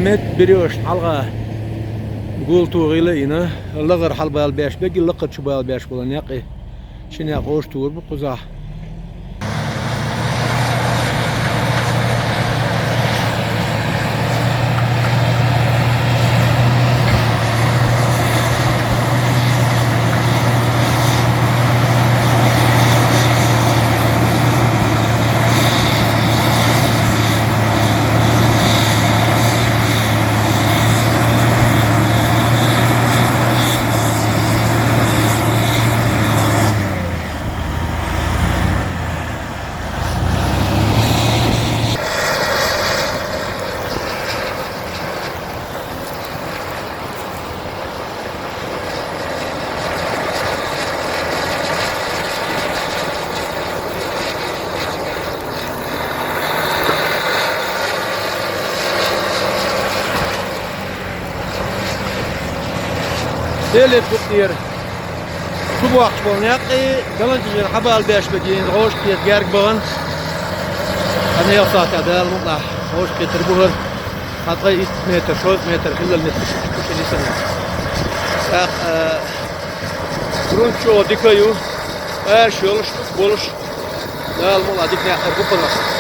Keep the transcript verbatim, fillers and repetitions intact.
Берёш хьалха гул тухийла йина, лакхара хьалбала беш бегил, лакхара чубала беш бола некъ. Ши некъ гӀош тур бу кхузахь. Делет бу тӀера. Цу бохкуш болу некъ, даланча жира хьабала беш бегийна, гӀошкхета герга бахана. Ткъа нехан сахьтехь Дала мукъалахь гӀошкхетар бу хӀара. Цхьа ткъе итт метр, шовзткъа метр хилла метр шу, шу хилисана. ТӀаккха, а, грунт чӀогӀа дика ю, аша йолуш, болуш. Дала мукъалахь дика некъ бу кхунах.